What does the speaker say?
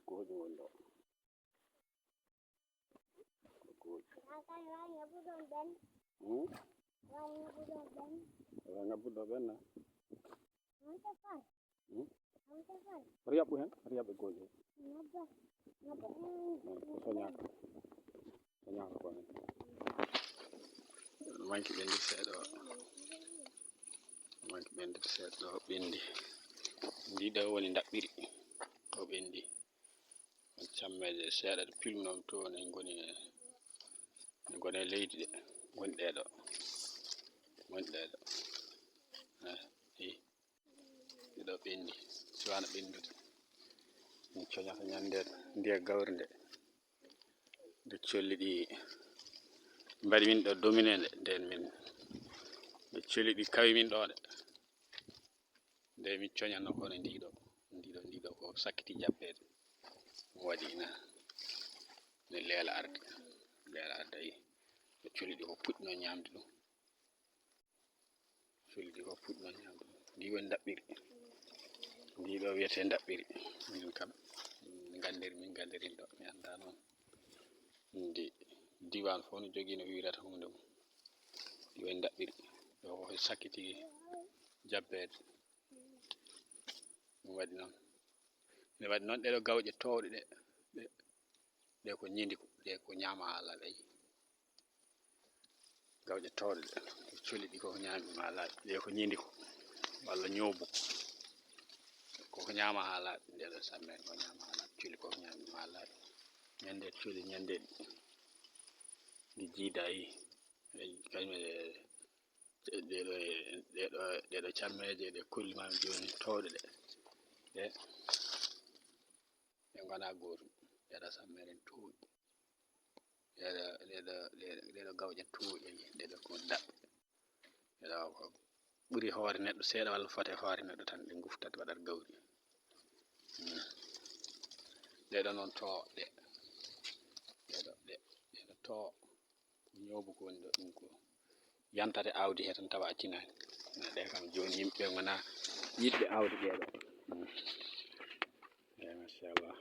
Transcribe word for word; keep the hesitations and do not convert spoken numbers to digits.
Gooƴe ngoni ɗo. Gooƴe. An kan wani ngabuɗon ɓen? Hmm? Wani ngabuɗon ɓen? Wani ngabuɗo ɓen na? An tefan? Hmm? An tefan? Riyaɓu hen, riyaɓe gooƴe. Ngabba, ngabba. Hmm, ko soñaaka. Soñaaka ko hen. Manki ɓendi seeɗa o. Manki ɓendi seeɗa o, ɓendi. Ndi ɗo woni ndaɓɓiri. O ɓendi. Cammeeje seeɗa ɗe pilmi noon to, ne ngoni e, ne ngoni e leydi ɗe, ngoni ɗee ɗo, ngoni ɗee ɗo. Eh, ɗi ɗo ɓenndi, siwano ɓenndude. Min coñata ñande ndiya gawri nde, nde colli ɗi mbaɗi min ɗo domine nde, nden min, nde colli ɗi kawi min ɗo nde. Nde mi coñanno kono ndiɗo, ndiɗo, ndiɗo ko sakkiti jabbeede. Ɗum waɗi ina, ne leela arde, leela arde, ayi. No coli ɗi ko puɗɗino ñaamde ɗum. Coli ɗi ko puɗɗino ñaamde ɗum. Ndi woni ndaɓɓiri. Ndi ɗo wiyetee ndaɓɓiri. Min kam, min nganndiri, min nganndirin ɗo, mi anndaa noon. Ndi diwaan fof no jogii no wiyrata huunde mum. Ndi woni ndaɓɓiri. Ɗo ko sakkiti jabbeede. Ɗum waɗi noon. Ene waɗi noon ɗeɗo gawƴe toowɗe ɗe, ɗe, ɗe ko ñindi ko, ɗe ko ñaama haa laaɓi. Gawƴe toowɗe ɗe, ɗe coli ɗi ko ñaami maa laaɓi. Ɗe ko ñindi ko, walla ñoobu ko. Ko ko ñaama haa laaɓi, nde ɗo sammere ko ñaama haa laaɓi, coli ko ñaami maa laaɓi. Ñande coli, ñande ɗi, ɗi jiidayi. Eyi, kañum e ɗeɗo, ɗeɗo, ɗeɗo cammeeje ɗe kolli maami jooni, toowɗe ɗe. Ɗe, ɗe ngonaa gootum. Ɗeɗo sammere toowɗe. Ɗeɗo, ɗeɗo, ɗeɗo, ɗeɗo gawƴe toowɗe, ɗeɗo ko daɓɓe. Ɗeɗo ko ɓuri hoore neɗɗo seeɗa walla foote hoore neɗɗo tan, ɗe nguftat waɗat gawri. Hmm. Ɗeɗo noon too, ɗe. Ɗeɗo, ɗe, ɗeɗo too. Ñoobu ko woni ɗo, ɗum ko yantate aawdi he tan tawa accinaani. Na ɗe kam jooni yimɓe ngonaa yiɗɓe aawdi ɗeɗo. Hmm. Eyi, machallah.